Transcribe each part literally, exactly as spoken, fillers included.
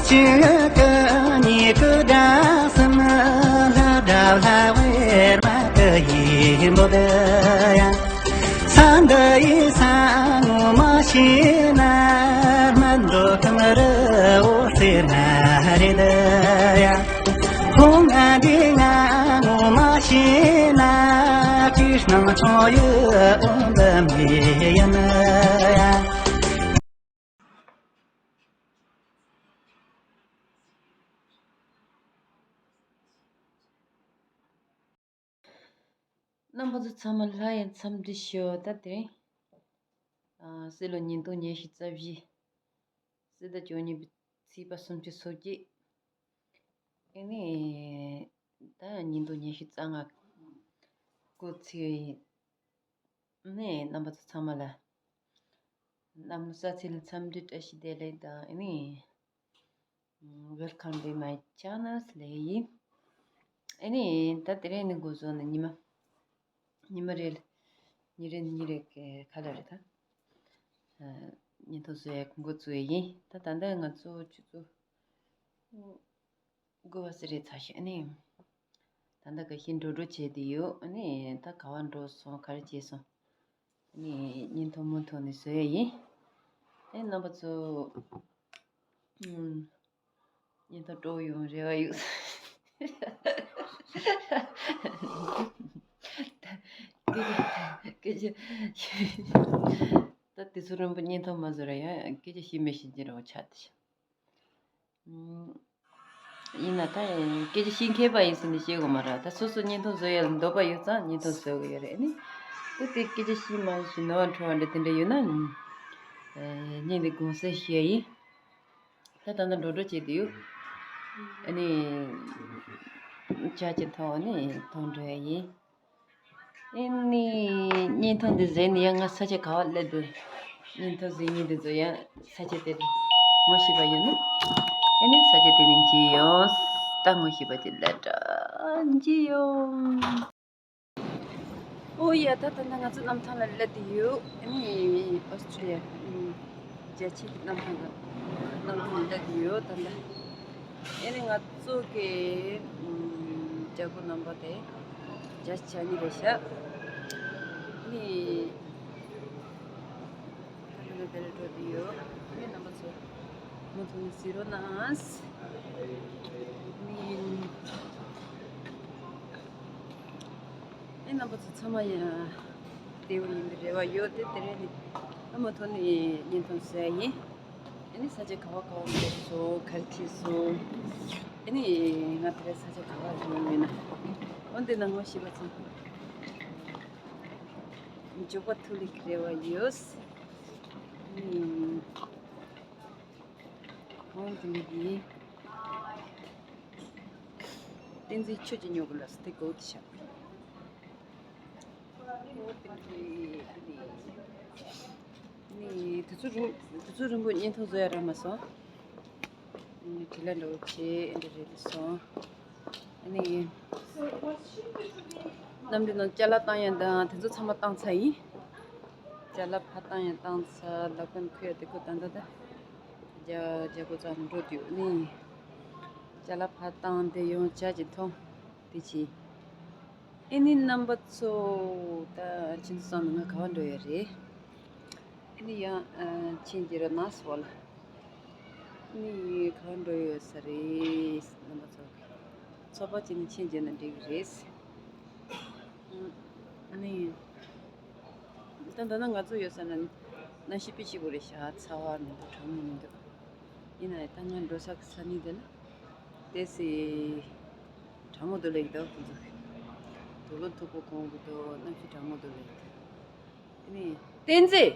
ཅི་ཀ་ཉི་ཀ་དྲག་སམ་ལ་དྲག་ལ་བེར་མ་ཀ་ཡི་འབོ་དེ་ཡ། ས་འདི་ཡི་ས་ངོ་མ་ཤེས་ན་མ་འགྲོ་ཀ་མ་རི་འོ་སེ་ན་རེ་དེ་ཡ། ཁོང་ང་འདི་ང་ངོ་མ་ཤེས་ན་ཅི་སྣང་ཆོ་ཡི་འོ་འདི་མི་ཡ་ན་ཡ། རྣམ་པ་ཚོ་ཚང་མ་ལ་ཡང་འཚམས་འདྲི་ཞུ། ད་དེ་རིང་ཨ་སྲིད་ལོ་ཉིས་སྟོང་ཉི་ཤུ་རྩ་བཞི། སྲིད་ཟླ་བཅུ་གཉིས་པའི་ཚེས་པ་སུམ་ཅུ་སོ་གཅིག་ཨེ་ནི་ད་ཉིས་སྟོང་ཉི་ཤུ་རྩ་ལྔ་འགོ་ཚུགས་ཡིན། ནས་རྣམ་པ་ཚོ་ཚང་མ་ལ་གནམ་ལོ་གསར་ཚེས་ལ་འཚམས་འདྲི་བཀྲ་ཤིས་བདེ་ལེགས་དང་ཨ་ནི་Welcome to my channel ལབ་ཡིན། ཨ་ནི་ད་དེ་རིང་ནི་འགོ་བཟོ་ནས་ཉི་མ་ཉི་མ་རེ་ཉིན་རེ་ཉིན་རེ་ག་ལ་རེད་ད་བརྙན་ཐུང་བཟོ་ཡག་འགོ་བཙུགས་ཡིན། ད་ད་ལྟ་ང་ཚོ་ཆུ་ཚོད་དགུ་པ་ཙམ་རེད་ཚར་ཤག་ཨ་ནི་ད་ལྟ་ག་ཤེད་འགྲོ་འགྲོ་བྱས་བསྡད་ཡོད། ཨ་ནི་ད་ག་པར་འགྲོ་སོང་ག་རེ་བྱས་སོང་། ཨ་ནི་བརྙན་ཐུང་མུ་མཐུད་ནས་བཟོ་ཡ་ཡིན། ཨེ་རྣམ་པ་ཚོ་ཨུམ་བརྙན་ཐུང་སྤྲོ་ཡོང་རེ་བ་ཡོད། སྐད་ཆ་སྐད་ཆ་ད་དུས་ཚོད་རིང་པོ་བརྙན་ཐུང་མ་བཟོ་ར་ཡང་སྐད་ཆ་བཤད་མི་ཤེས་ཀྱི་རེ་བ་ཆགས་ཏེ། ཡིན་ན་ད་སྐད་ཆ་བཤད་མཁས་པ་ཡིན་ཟེར་ནས་བཤད་དགོས་མ་རེད། ད་སོ་སོ་བརྙན་ཐུང་བཟོ་ཡ་ལ་འདོད་པ་ཡོད་ཙང་བརྙན་ཐུང་བཟོ་གི་ཡོད་རེད། ཨ་ནི་ད་དེ་སྐད་ཆ་བཤད་མ་ཤེས་ནོར་བ་འཁྲུལ་བ་འདྲ་དེ་འདྲ་ཡོད་ན་ཨ་ནི་བརྙན་དེ་དགོངས་སེལ་ཞུ་ཡ་ཡིན། ད་ད་ལྟ་འགྲོ་འགྲོ་བྱེད་དུ་ཡོད། ཨ་ནི་ཇ་ཅིག་འཐུང་ཨ་ནི་ཐོན་འགྲོ་ཡ་ཡིན། ཨེ་ནི་བརྙན་ཐུང་འདི་གཟིགས་ནས་ཡང་ང་ས་ཆ་ག་པར་སླེབས་འདུག་བརྙན་ཐུང་གཟིགས་མཁན་འདི་ཚོ་ཡང་ས་ཆ་དེ་ལ་ངོ་ཤེས་པ་ཡོད་ན། ཨེ་ནི་ས་ཆ་དེ་ནས་མཇལ་ཡོང་། ད་ངོ་ཤེས་པ་ཅིག་སླེབས་འདྲ་མཇལ་ཡོང་། ཨོ་ཡ་ད་ད་ལྟ་ང་ཚོ་གནམ་ཐང་ལ་སླེབས་བསྡད་ཡོད། ཨེ་ནི་ཨོ་སི་ཀྲི་ལི་ཡ་རྒྱལ་སྤྱིའི་གནམ་ཐང་ལ་གནམ་ཐང་ལ་སླེབས་བསྡད་ཡོད་ད་ལྟ། ཨེ་ནི་ང་ཚོ་གི་ཨུམ་རྒྱལ་པོ་རྣམ་པ་དེ་རྒྱ་ཆ་ནི་རེད་ཤག་ནི་ཁ་ཁ་ལ་དེ་ལ་འགྲོ་དུ་ཡོད། ནི་རྣམ་པ་ཚོ་མུ་མཐུད་ནས་གཟིགས་རོགས་གནང་། ནི་ཨེ་རྣམ་པ་ཚོ་ཚང་མ་ཡང་བདེ་པོ་ཡིན་པའི་རེ་བ་ཡོད། དེ་དེ་རིང་ནི་ཨ་མུ་མཐུད་ནས་བརྙན་ཐུང་བཟོ་ཡ་ཡིན། ཨ་ནི་ས་ཆ་ག་བ་ག་བ་འགྲོ་སོང་ག་རེ་བྱས་སོང་། ཨ་ནི་ང་དེ་རིང་ས་ཆ་ག་བ་འགྲོ་ཡོད་ན་འོན་ཏེ་ནང་ལོགས་ཤེས་པ་ཚང་མཇུག་པ་ཐུག་ལེགས་རེ་བ་ཡོད། ཨ་ནི་འོན་ཏེ་ནི་དེ་བསྟན་འཛིན་ཆོས་ཀྱི་སྨྱུ་གུ་ལ་སྟེ་གོ་དེ་ཤག་ནི་དུས་ཚོད་རིང་དུས་ཚོད་རིང་པོ་བརྙན་ཐུང་བཟོ་ཡ་རག་མ་སོང་། ནི་དྲི་ལ་འགྲོ་བྱེད་འདི་རེད་སོང་། ནི་གནམ་གྲུ་ནང་ཅ་ལག་བཏང་ཡ་དང་དེ་ཚོ་ཚང་མ་བཏང་ཚར་ཡིན། ཅ་ལག་ཕར་བཏང་ཡ་བཏང་ཚར། ལག་པ་ནས་ཁུར་ཡ་དེ་ཁུར་ད་ད་ད་རྒྱ་རྒྱ་གོ་ཚ་འགྲོ་དུས་ནི་ཅ་ལག་ཕར་བཏང་དེ་ཡོང་ཇ་ཅིག་འཐུང་དེ་བྱེད། ཨེ་ནི་རྣམ་པ་ཚོ་ད་ཁྱིམ་ཚང་ནང་ང་ག་བ་འགྲོ་ཡ་རེད། ཨེ་ནི་ཡང་ཨ་ཆིན་གྱི་ར་ནགས་སོགས་ལ་ཨེ་ནི་ག་བ་འགྲོ་ཡོད་ས་རེད། རྣམ་པ་ཚོ་ཚོགས་པ་ཅིག་ནི་ཆིན་གྱི་ན་འགྲིག་གི་རེད། ཨེ་ནི་ད་ད་ན་ང་ཚོ་ཡོད་ས་ན་གནམ་གཤིས་དཔེ་སྐྱིད་པོ་རེད་ཤག་ཚ་བ་མི་འདུག་གྲང་མོ་མི་འདུག་ཡིན་ན་ཡང་ད་ང་འགྲོ་ས་གི་ས་གནས་དེ་ལ་ཏོག་ཙམ་གྲང་མོ་འདུག་ལེགས་འདུག་ཁོང་ཚོ་དུག་ལོག་མཐུག་པོ་གོན་གི་འདུག་གནམ་གཤིས་གྲང་མོ་འདུག་ལེགས་འདུག་ཨ་ནི་བསྟན་འཛིན།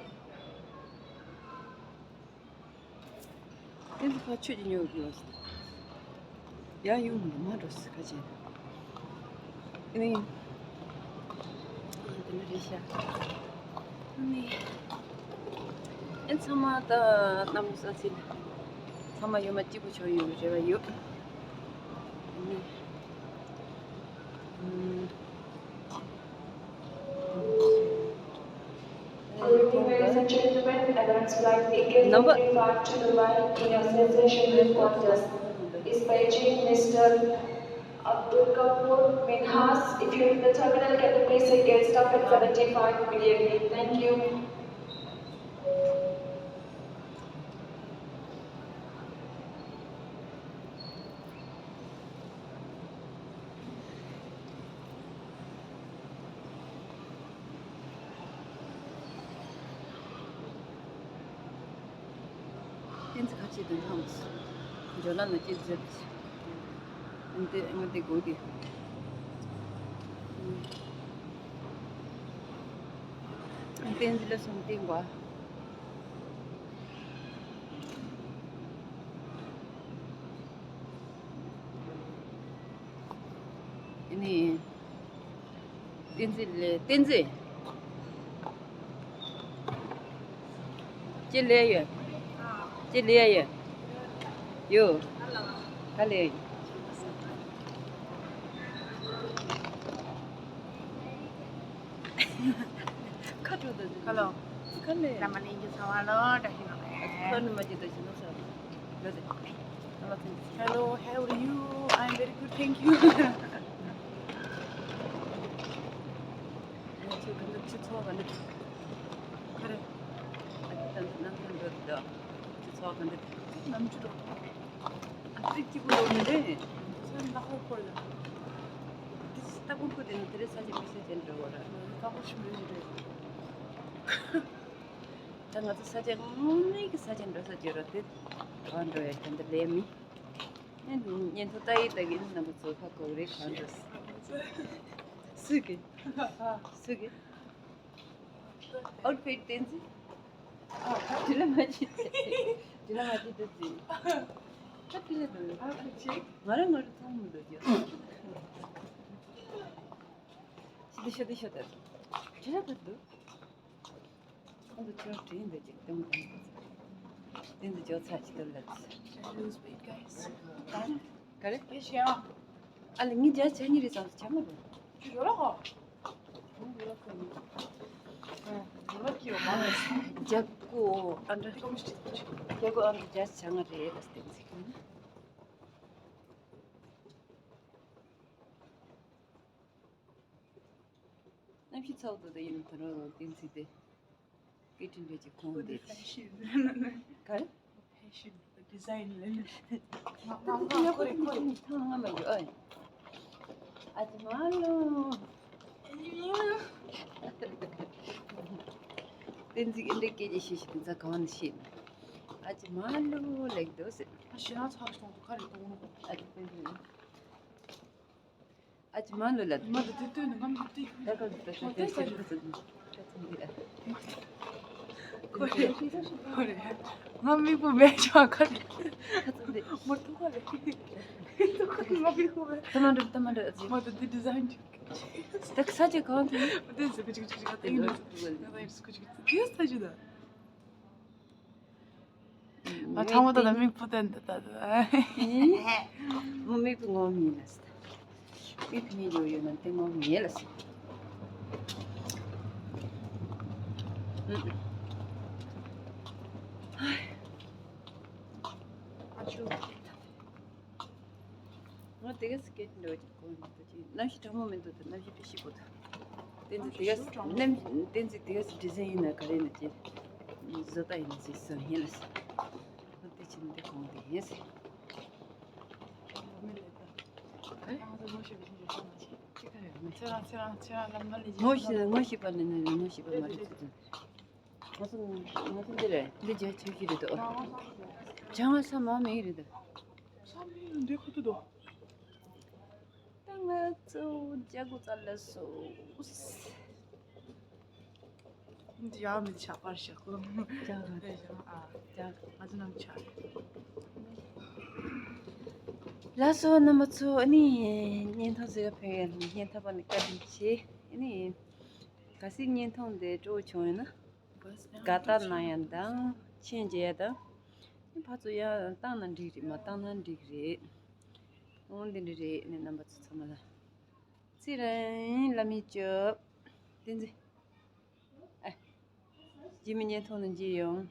བསྟན་འཛིན་ཕར་ཆོས་ཀྱི་སྨྱུ་གུ་ཡོད། ཡར་ཡོང་མི་འདུག་མར་འགྲོ་ཟེར་ཁ་ཆེ། ཨ་ནི། དེ་འདྲ་རེད་ཤག་ཨ་ནི། ཨེ་ཚང་མ་ད་གནམ་ས་ཚིག་ཚང་མ་ཡོད་མ་སྐྱིད་པོ་བྱུང་ཡོང་གི་རེ་བ་ཡོད། ཨ་ནི། ཨུམ། Good evening, ladies and gentlemen, and Flight A K number fifty-five to Dubai in a sensational contest is by Chief Minister Abdul Kapoor Minhas. If you're in the terminal, can you please get stuff at seventy-five immediately? Thank you. བསྟན་འཛིན་ཁ་ཆེ་དོན་ཐང་ཇོ་ལ་ན་ཅི་ཟེར། འདི་ང་འདི་གོ་གི། བསྟན་འཛིན་ལ་སོང་བསྟན་པ། ཨ་ནི། བསྟན་འཛིན་ལས་བསྟན་འཛིན། ཅི་ལས་ཡོད། ཅི་ལས་ཡོད། ཡོ། ག་ལས་ཡོད། ཁ་དྲོ་དང་། ཁ་ལོ། ཁ་ལས། ལ་མ་ལིང་གི་ཚ་བ་ལོ་འདྲ་ཞིག་ནོ། ཁ་ནི་མ་ཅི་དང་ཞིག་ནོ་ས། ལོ་དེ། Hello, how are you? I'm very good, thank you. ང་ཚོ་ག་འདྲ་སྤྱི་ཚོགས་ག་འདྲ། ག་རེ། ཨ་ཏི་ད་ནམ་ཐང་འགྲོ་འདུག་སྤྱི་ཚོགས་ག་འདྲ། ནམ་རྒྱུན་འགྲོ། ཨ་ཏི་གཅིག་པུ་འགྲོ་ནི་རེད། ས་ནག་པོ་འཁོར་ཡོད། ཏི་སྟག་པོ་འཁོར་དེ་ནི་དེ་རེད། ས་ཆ་མི་ས་ཆ་འགྲོ་བ་རེད། སྟག་པོ་ཞིག་མི་རེད། ད་ང་ཚོ་ས་ཆ་དངོས་གནས་ཀྱི་ས་ཆ་འགྲོ་ས་བརྗོད་རོགས་དེ། ག་འགྲོ་ཡ་དེ་འདི་ལས་མི། ཨེ་ཉན་ཐོ་ལྟ་ཡི་ལྟ་གི་རྣམ་པ་ཚོ་ཁ་གོ་རེ་གང་འགྲོ། སུ་གི། སུ་གི། ཨའུ་ཕིཊ་བསྟན་འཛིན། ཨ་ཁ་དྲི་ལ་མ་བྱེད། དྲི་ལ་མ་བྱེད་དུ་ཟིན། ཁ་དྲི་ལ་འགྲོ། ཨ་ཁ་ཆེ། ང་རང་ང་རང་ཚང་མི་འགྲོ་རྒྱུ། ཤི་དུ་ཤི་དུ་ཤི་དུ། དྲི་ལ་ག་འདུག་ཁོང་ཚོ་ཁྱོད་དྲིན་འདོད་ཅིག་སྟོན་དང་། དེ་འདི་ཇོ་ཚ་ཅི་ལ་ལབ། Lose weight, guys. ག་རེ། ཨེ་ཤེ་ཡ། ཨ་ལེ་ངའི་རྒྱ་ཆ་ཉི་རེ་ཙམ་ཆ་མ་རུ། ཅི་རོ་ལ་ཧོ། རོ་ལ་ཁོ་ནི། རོ་ལ་ཁྱི་ཡོ་མ་ལ། རྒྱ་ཀོ་ཨ་འདྲ། རྒྱ་ཀོ་ཨ་འདྲ་རྒྱ་ཆ་ང་རེ་ལ་སྟེང་ཚིག་གནམ་གཤིས་ཚ་བོ་དེ་ཡིན་ད་རུང་བསྟན་འཛིན་དེ་སྐད་འཕྲིན་རེད་ཀྱི་ཁོང་དེ། ཁོ་དེ་ཧྥེ་ཤིན་ལ་ནི། ག་རེ། ཧྥེ་ཤིན་ཌི་ཛའིན་ལ་ནི། ང་ང་ང་ཁོ་རེ་ཁོ་རེ། ཐང་ང་མ་འཇོག་ཨ། ཨ་ཅི་མ་ལོ། བསྟན་འཛིན་ཨིན་དྲ་སྐད་ཀྱི་ཤེས་ཤིག་དེ་ཚ་གང་ནས་ཤེས། ཨ་ཅི་མ་ལོ་ལེགས་འདུག་ཟེར། ཨ་ཞེ་ན་ཚ་ཞིག་གཏོང་དུ་ཁ་རེ་གཏོང་ནོ། ཨ་ཅི་བསྟན་འཛིན། ཨ་ཅི་མ་ལོ་ལ། མ་དེ་དེ་ལྟོས་ནས་ང་མི་དེ་ད་ག་ད་ད་ད་ད་ད་ཁོ་རེ་ཁོ་རེ། ང་མིག་པོ་མེད་ཆ་ཁ་ཁ་ཚ་འདི་མོ་ཐུག་ག་རེ། ཐུག་ག་ང་མིག་པོ་མེད། ད་མ་འགྲོ་ད་མ་འགྲོ་ཨ་ཅི། མ་དེ་དེ་ཌི་ཛའིན་ཅིག་ད་ས་ཆ་གང་དུ། དེ་ཟེར་གི་ཅིག་ཅིག་ཅིག་ད་ཡིན་ནོ། དེ་ས་ཆ་ད། ཨ་ཚང་མ་ད་ད་མིག་ཕུ་ཏན་ད་ད། མོ་མིག་ཕུ་ངོ་མི་ལ་སི། མིག་ཕུ་ཉིད་ཡོད་ཡོད་ན་དེ་ངོ་མི་ལ་སི། ཨ་ཅུ། ང་དེ་ག་སི་སྐད་འདྲ་བ་ཅིག་གོ་མི་འདུག་ཅིག་གནམ་གཤིས་གྲང་མོ་མི་འདུག་ད་གནམ་གཤིས་དཔེ་ཞིག་གོ་ད། བསྟན་འཛིན་དེ་ག་སི་གནམ་བསྟན་འཛིན་དེ་ག་སི་ཌི་ཛའིན་ཡིན་ན་ག་རེ་ཡིན་ན་ཅིག་བཟོ་ལྟ་ཡིན་ན་ཅིག་བཟོ་ཡིན་ལ་སི། ང་དེ་ཕྱིན་འདི་གོང་དེ་ཡིན་སི། ཁྱེད་རང་ཚོ་ངོ་ཤེས་པ་ཞིག་རེད་ཤག་མ་ཆེ། ཅི་ག་རེད་མ་ཆེ། ཁྱེད་རང་ཁྱེད་རང་ཁྱེད་རང་ལམ་ཁ་ལ་ཅིག་ངོ་ཤེས་ངོ་ཤེས་པ་ནི་ནི་ངོ་ཤེས་པ་མ་རེད་ཚུལ་ཚུལ། ང་ཚོ་ང་ཚོ་འདི་རེད། འདི་རྒྱ་ཆེ་གི་རེད་དོ། བྱང་ས་མ་མེད་རེད་དོ། ས་མེད་འདི་ཁ་ཐུག་དོ། ད་ང་ཚོ་རྒྱ་གོ་ཙ་ལ་སོ། འདི་ཡག་མི་ཆགས་པར་བཞག་གོ། རྒྱ་གོ་ཙ་ལ་སོ། ཨ་ནི་བརྙན་ཐུང་ཟེར་བ་ཕན་ཡོད་ལ་བརྙན་ཐུང་པ་ནི་བཀའ་དྲིན་ཆེ། ཨ་ནི་གལ་སྲིད་བརྙན་ཐུང་འདི་སྤྲོ་བོ་བྱུང་ཡོད་ན། དགའ་རྟགས་གནང་ཡ་དང་མཆན་རྒྱག་ཡ་དང་། ཕར་ཚུར་ཡང་བཏང་ན་འགྲིག་རེད། མ་བཏང་ན་འགྲིག་རེད། འོང་འདི་འདྲ་རེད། ནས་རྣམ་པ་ཚོ་ཚང་མ་ལ་ཚེ་རིང་བླ་མའི་སྐྱབས། བསྟན་འཛིན། ཨ། རྗེས་མའི་བརྙན་ཐུང་ནང་མཇལ་ཡོང་།